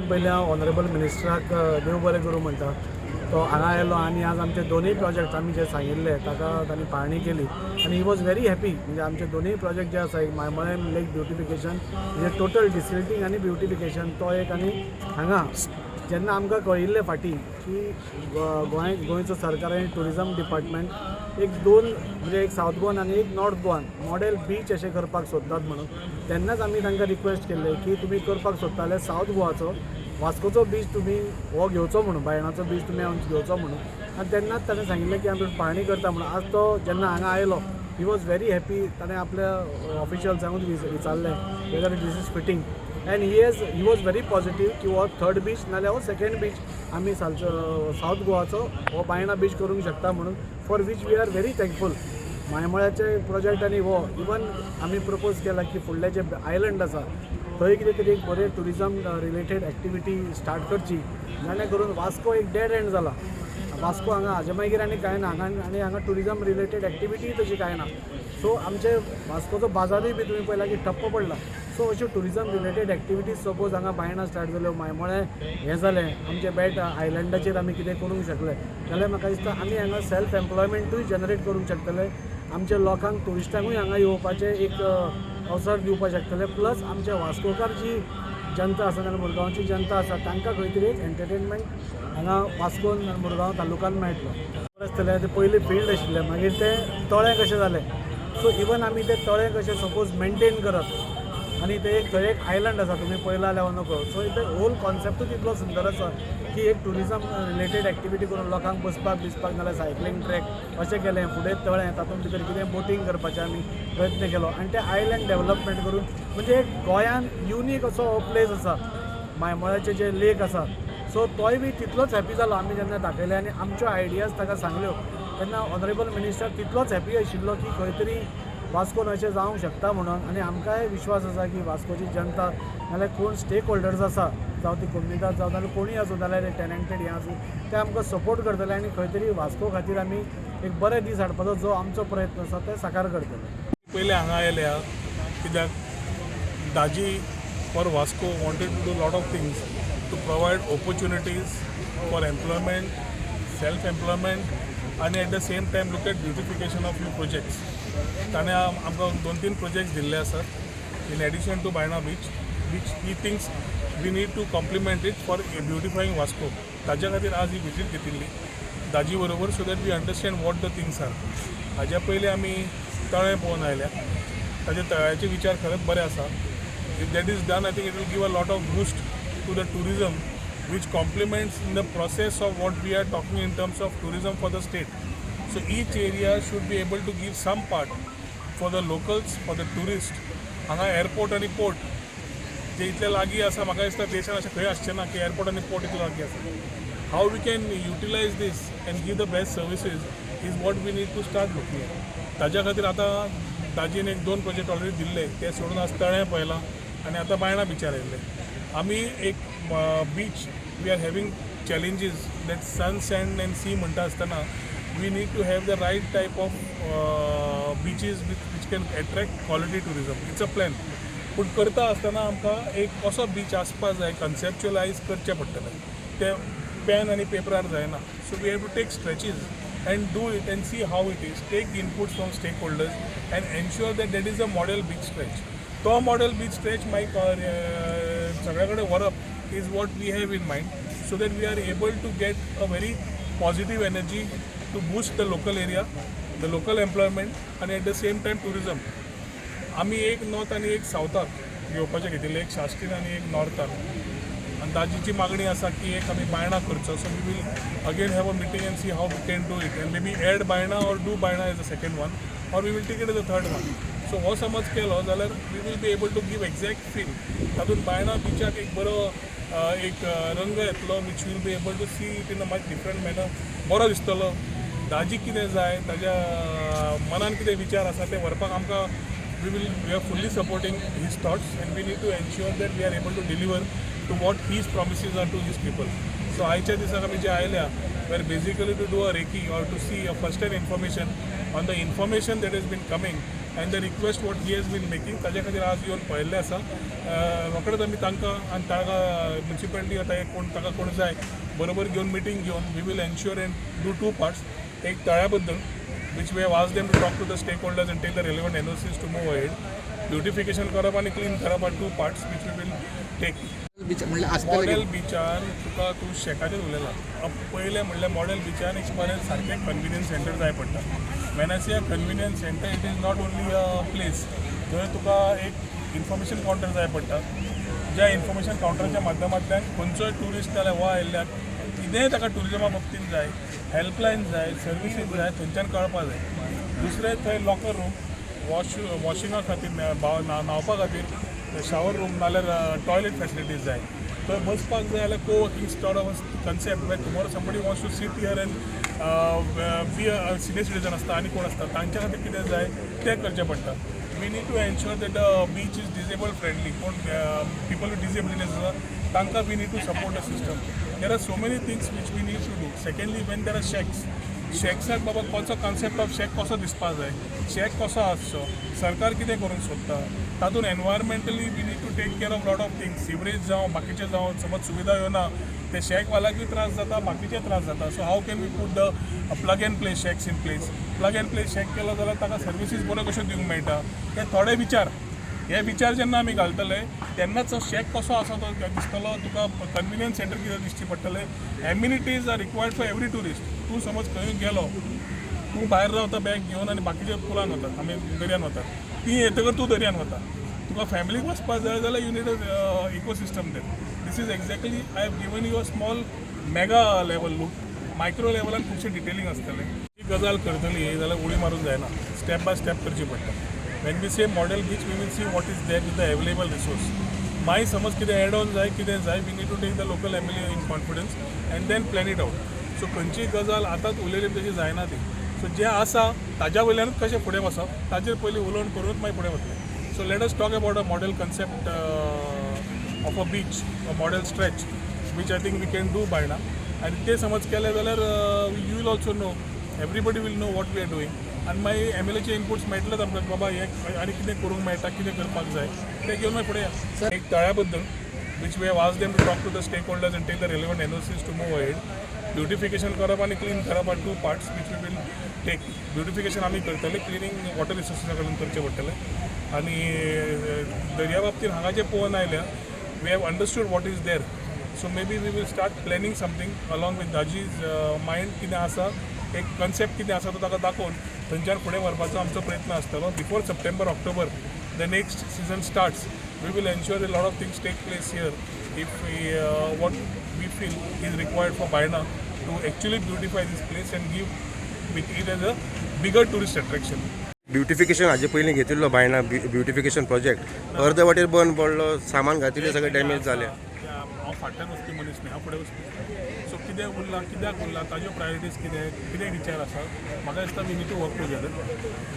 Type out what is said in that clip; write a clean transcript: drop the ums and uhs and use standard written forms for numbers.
पयलीं हांव ऑनरेबल मिनिस्टराक देव बरें करूं म्हणटा. तो हांगा आयलो आनी आज आमचे दोनूय प्रोजेक्ट आमी जे सांगिल्ले ताका तांणी पाळणी केली आनी he was very happy. म्हणजे आमचे दोनूय प्रोजेक्ट जे आसा, एक मायमळेम लेक ब्युटिफिकेशन, म्हणजे टोटल डिसिल्टींग आनी ब्युटिफिकेशन तो एक, आनी हांगा जेन्ना आमकां कळिल्लें फाटीं की गोंय गोंयचो सरकार आनी ट्युरिजम डिपार्टमेंट एक दोन, म्हणजे एक सावथ गोवन आनी एक नॉर्थ गोवन मॉडेल बीच अशें करपाक सोदतात म्हणून, तेन्नाच आमी तांकां रिक्वेस्ट केल्लें की तुमी करपाक सोदता जाल्यार सावथ गोवाचो वास्कोचो बीच तुमी हो घेवचो म्हणून, बायणाचो बीच तुमी घेवचो म्हणून. आनी तेन्नाच ताणें सांगिल्लें की आमी पाळणी करता म्हणून. आज तो जेन्ना हांगा आयलो, he was very happy. ताणें आपल्या ऑफिशियल्सांकूच विचारलें whether this is fitting, and he was very positive की हो थर्ड बीच नाल्यार हो सेकेंड बीच आमी सालचो सावथ गोवाचो हो बायणा बीच करूंक शकता म्हणून, for which we are very thankful. मायमळ्याचे project आनी हो इवन आमी प्रपोज केला की फुडले जे आयलंड आसा थंय कितें तरी एक बरें ट्युरिजम रिलेटेड एक्टिविटी स्टार्ट करची, जाणे करून वास्को एक डेड एंड जाला. वास्को हांगा हाजे मागीर आनी कांय ना हांगा, आनी हांगा ट्युरिजम रिलेटेड एक्टिविटी तशी कांय ना. सो आमचे वास्कोचो बाजारूय बी तुमी पळयला की ठप्प पडला. सो अश्यो ट्युरिजम रिलेटेड एक्टिविटीज सपोज हांगा बायणा स्टार्ट जाल्यो, मायमोळें हें जालें, आमचे बेट आयलंडाचेर आमी कितें करूंक शकले जाल्यार म्हाका दिसता आमी हांगा सेल्फ एम्प्लॉयमेंटूय जनरेट करूंक शकतले, आमच्या लोकांक ट्युरिस्टांकूय हांगा येवपाचें एक अवसर दिवपाक शकतले. प्लस आमच्या वास्कोकार जी जनता आसा नाल्यार मुरगांवची जनता आसा तांकां खंय तरी एक एंटरटेनमेंट हांगा वास्कोन मुरगांव तालुक्यान मेळटलो. आसतलें ते पयलीं फिल्ड आशिल्लें, मागीर तें तळें कशें जालें. सो इवन आमी तें तळें कशें सपोज मेनटेन करप आनी ते एक थंय एक आयलंड आसा, तुमी पळयला जाल्यार नकळो. सो ते होल कॉन्सेप्टूच इतलो सुंदर आसा की एक ट्युरिजम रिलेटेड एक्टिविटी करून लोकांक बसपाक बिसपाक नाल्यार सायकलींग ट्रॅक अशें केलें, फुडें तळें तातूंत भितर कितें बोटींग करपाचें आमी प्रयत्न केलो आनी तें आयलंड डेवलपमेंट करून, म्हणजे एक गोंयान युनीक असो हो प्लेस आसा मायमोळ्याचे जे लेक आसा. सो तोय बी तितलोच हॅपी जालो आमी जेन्ना दाखयलें आनी आमच्यो आयडियाज ताका सांगल्यो तेन्ना ऑनरेबल मिनिस्टर तितलोच हॅपी आशिल्लो की खंय तरी वास्कोन अशें जावंक शकता म्हणून. आनी आमकांय विश्वास आसा की वास्कोची जनता नाल्यार कोण स्टेक होल्डर्स आसा, जावं ती कोमुनिदाद जावं नाल्यार कोणूय आसूं, नाल्यार टेनंटेड हें आसूं, ते आमकां सपोर्ट करतले आनी खंय तरी वास्को खातीर आमी एक बरे दीस हाडपाचो जो आमचो प्रयत्न आसा ते साकार करतले. पयलें हांगा आयल्या कित्याक Daji for Vasco wanted to do lot of things to provide opportunities for employment, self employment आनी at the same time look at beautification of few projects. ताणें आमकां 2-3 प्रोजेक्ट्स दिल्ले आसात in addition to Baina beach, which he thinks we need to complement it for beautifying Vasco. ताज्या खातीर आज ही visit घेतिल्ली दाजी बरोबर, so that we understand what the things are. हाज्या पयलीं आमी तळें पळोवन आयल्या, ताजे तळ्याचे विचार खरेंच बरे आसा. If that is done, I think it will give a lot of boost to the tourism, which complements in the process of what we are talking in terms of tourism for the state. So each area should be able to give some part for the locals, for the tourist. हांगा airport आनी port जे इतले लागीं आसा, म्हाका दिसता देशान अशें खंय आसचें ना की एअरपोर्ट आनी पोर्ट इतले लागीं आसा. How we can utilize this and give the best services is what we need to start looking at. ताज्या खातीर आतां दाजीन 1-2 प्रोजेक्ट ऑलरेडी दिल्ले, ते सोडून आज तळें पळयलां आनी आतां बायणा बिचार आयिल्ले. आमी एक beach we are having challenges that sun, sand and sea म्हणटा आसतना we need to have the right type of beaches which can attract quality tourism. It's a plan. पूण करता आसतना आमकां एक असो बीच आसपा जाय, कन्सेप्च्युअलायज करचें पडटलें, तें पेन आनी पेपरार जायना. So we have to take stretches and do it and see how it is, take inputs from stakeholders and ensure that that is a model beach stretch. तो मॉडेल बीच स्ट्रेच मागीर सगळ्या कडेन व्हरप is what we have in mind, so that we are able to get a very positive energy to boost the local area, the local employment आनी at the same time tourism. आमी एक north आनी एक सावथाक घेवपाचें घेतिल्लें, एक साश्टीन आनी एक नॉर्थाक. आनी दाजीची मागणी आसा की एक आमी बायणा करचो. So we will again have a meeting and see how we can do it and maybe add Baina or do Baina as a second one or we will take it as a third one. So हो समज केलो जाल्यार we will be able to give exact feel. तातूंत बायणा बिचाक एक बरो एक रंग येतलो, which will be able to see it in a much different manner. बरो दिसतलो. दाजी कितें जाय, ताज्या मनान कितें विचार आसा ते व्हरपाक आमकां we are fully supporting his thoughts and we need to ensure that we are able to deliver to what his promises are to his people. So आयच्या दिसाक आमी जे आयल्या we are basically to do a recce or to see a first hand information on the information that has been coming And the request what he has been making ताज्या खातीर आज येवन पळयल्लें आसा. रोखडेच आमी तांकां आनी ताका म्युनिसिपालिटी आतां कोण ताका कोण जाय बरोबर घेवन मिटींग घेवन we will ensure and do two parts. एक तळ्या बद्दल which we have asked them to talk to the stakeholders and take the relevant NOCs to move ahead. Beautification करप आनी क्लीन करप are two parts which we will take. Model बिचान तुका तूं शॅकाचेर उलयला. पयलें म्हणल्यार model बिचान एक बरें सारकें कन्विनियन्स सेंटर जाय पडटा. When I say a convenience centre, it is not only a place. थंय तुका एक इन्फॉर्मेशन कावंटर जाय पडटा, ज्या इन्फॉर्मेशन कावंटराच्या माध्यमांतल्यान खंयचोय ट्युरिस्ट जाल्यार हो आयिल्ल्याक कितेंय ताका ट्युरिजमा बाबतीन जाय, हेल्पलायन जाय, सर्विसीस जाय, थंयच्यान कळपा जाय. दुसरें थंय लॉकर रूम, वॉशिंगा खातीर, न्हांवपा खातीर शावर रूम नाल्यार टॉयलेट फॅसिलिटीज जाय. थंय बसपाक जाय जाल्यार co working sort of concept where tomorrow somebody wants to sit here and be a senior citizen आसता आनी कोण आसता तांच्या खातीर कितें जाय तें करचें पडटा. We need to ensure that the beach is disable friendly. कोण पिपल विथ डिसेबिलिटीज आसा तांकां we need to support the system. There are so many things which we need to do. Secondly, when there are shacks, शॅक्साक बाबा कसो concept of shack कसो दिसपा जाय, shack कसो आसचो, सरकार कितें करूंक सोदता तातूंत environmentally we need to take care of lot of things. Sewerage जावं बाकीचें जावं, समज सुविधा येना ते शॅकवाल्याकूय त्रास जाता, बाकीचे त्रास जाता. So how can we put the plug and play shacks in place? Plug and play shack केलो जाल्यार ताका सर्विसीस बऱ्यो कश्यो दिवंक मेळटा, हे थोडे विचार. हे विचार जेन्ना आमी घालतले तेन्नाच शॅक कसो आसा तो दिसतलो तुका, कन्विनियन्स सेंटर कितें दिसची पडटलें. Amenities are required for every tourist. तूं समज खंय गेलो, तूं भायर रावता बॅग घेवन आनी बाकीचे पुलान वतात, आमी दर्यान वतात, ती येतकर तूं दर्यान वता, तुका फॅमिलीक वचपाक जाय जाल्यार you need a ecosystem there. This is exactly I have given you a small mega level look. Micro लेवलान खुबशें डिटेलिंग आसतलें. ही गजाल करतली जाल्यार उडी मारून जायना, स्टेप बाय स्टेप करची पडटा. When we say model beach, we will see what is there with the available resource. मागीर समज कितें एड ऑन जाय, कितें जाय, we need to take the local MLA in confidence and then plan it out. So खंयचीय गजाल आतांच उलयली तशी जायना ती. सो जें आसा ताज्या वयल्यानूच कशें फुडें वचप ताजेर पयलीं उलोवन करूनच मागीर फुडें वतलें. So let us talk about a model concept of a beach, a model stretch, which I think we can do by now. आनी ते समज केलें जाल्यार you will also know, everybody will know what we are doing. आनी मागीर M L एचे inputs मेळटलेच आमकां, बाबा हें आनी कितें करूंक मेळटा, कितें करपाक जाय तें घेवन मागीर फुडें या. एक तळ्या बद्दल which we have asked them to talk to the stakeholders and take the relevant NOCs to move ahead. Beautification करप आनी क्लीन करप are two parts which we will take. Beautification आमी करतले, क्लिनींग वॉटर रिसोर्सिसा कडल्यान करचें पडटलें. आनी दर्या बाबतींत हांगा जें पळोवन आयल्या, we have understood what is there. So maybe we will start planning something along with Daji's mind. कितें आसा, एक कन्सेप्ट कितें आसा तो ताका दाखोवन थंयच्यान फुडें व्हरपाचो आमचो प्रयत्न आसतलो. Before September, October the next season starts, we will ensure a lot of things take place here if we what we feel is required for Baina to actually beautify this place and give with it as a bigger tourist attraction. Beautification हाजे पयलीं घेतिल्लो Baina beautification project अर्द वाटेर बंद पडलो, सामान घातिल्लें सगळें डॅमेज जालें. हांव फाटल्यान वचपी मनीस न्ही, हांव फुडें वचपी. सो कितें उरलां, कित्याक उरलां, ताज्यो प्रायोरिटीज कितें, कितें विचार आसा, म्हाका दिसता we need to work together.